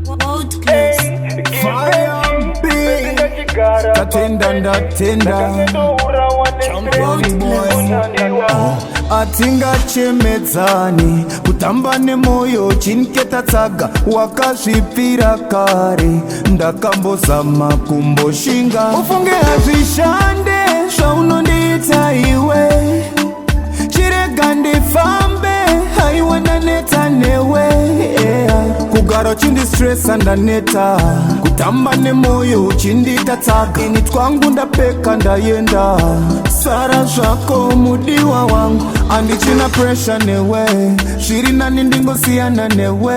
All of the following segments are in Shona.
World class. Fire big. Tatenda ndatenda. World class. Hatingachemedzani, kutamba nemoyo chinketa tsaga wakazvipira kare. Ndakambozama kumboshinga, ufunge hazvishande zvaunondiita iwe. Chirega ndifambe, haiwa ndaneta newe, yeah. Kugara uchindistressa ndaneta, kutamba nemoyo uchindiita tsaga. Ini twangu ndapeka ndayenda, sara zvako mudiwa wangu. Andichina pressure newe, zviri nani ndingosiyana newe.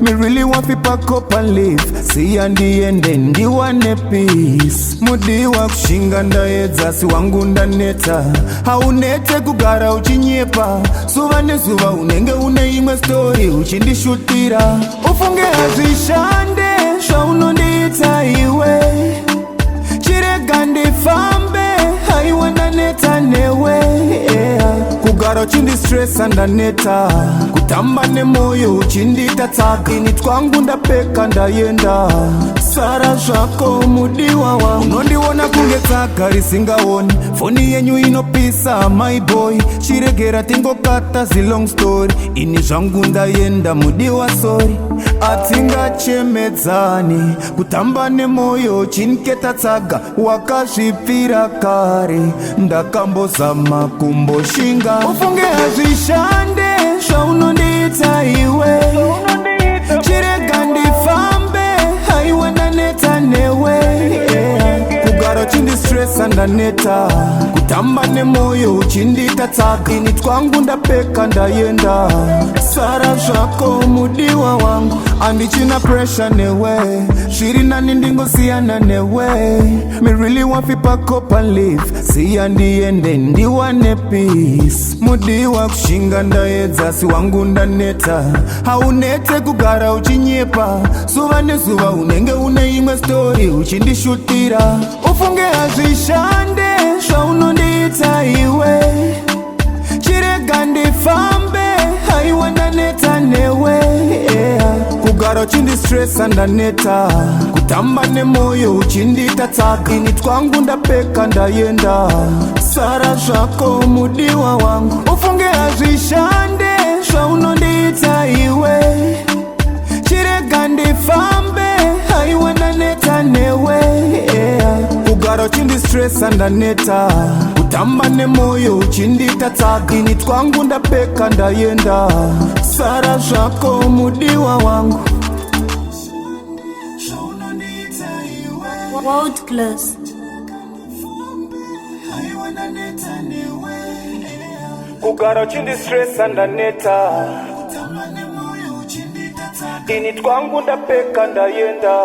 Me really want fi pack up and leave, siya ndiende ndiwane peace. Mudiwa, kushinga ndaedza, si wangu ndaneta. Haunete kugara uchinyepa zuva nezuva, unenge une imwe story uchindishutira. Ufunge hazvishande zvaunondiita iwe. Chirega ndifambe, haiwa ndaneta newe, yeah. Kugara uchindistressa ndaneta, kutamba nemoyo uchindiita tsaga. Ini twangu ndapeka ndayenda, sara zvako mudiwa wangu. Unondiona kunge tsaga risingaoni, foni yenyu inopisa my boy. Chiregera tingokata zilong story, ini zvangu ndayenda mudiwa, sorry. Hatingachemedzani, kutamba nemoyo chinketa tsaga wakazvipira kare. Ndakambozama kumboshinga, ufunge hazvishande zvaunondiita iwe. Chirega ndifambe, haiwa ndaneta newe, yeah. Kugara uchindistressa ndaneta, kutamba nemoyo uchindiita tsaga. Ini twangu ndapeka ndayenda, sara zvako mudiwa wangu. Andichina pressure newe, zviri nani ndingosiyana newe. Me really want fi pack up and leave, siya ndiende ndiwane peace. Mudiwa, kushinga ndaedza, si wangu ndaneta. Haunete kugara uchinyepa zuva nezuva, unenge une imwe story uchindishutira. Ufunge hazvishande zvaunondiita iwe. Chirega ndifambe, haiwa ndaneta newe, yeah. Kugara uchindistressa ndaneta, kutamba nemoyo uchindiita tsaga. Ini twangu ndapeka ndayenda, sara zvako mudiwa wangu. Ufunge hazvishande zvaunondiita iwe. Chirega ndifambe, haiwa ndaneta newe, yeah. Kugara uchindistressa ndaneta, kutamba nemoyo uchindiita tsaga. Ini twangu ndapeka ndayenda, sara zvako mudiwa wangu. World class. Kugara uchindistressa ndaneta, ini twangu ndapeka ndayenda.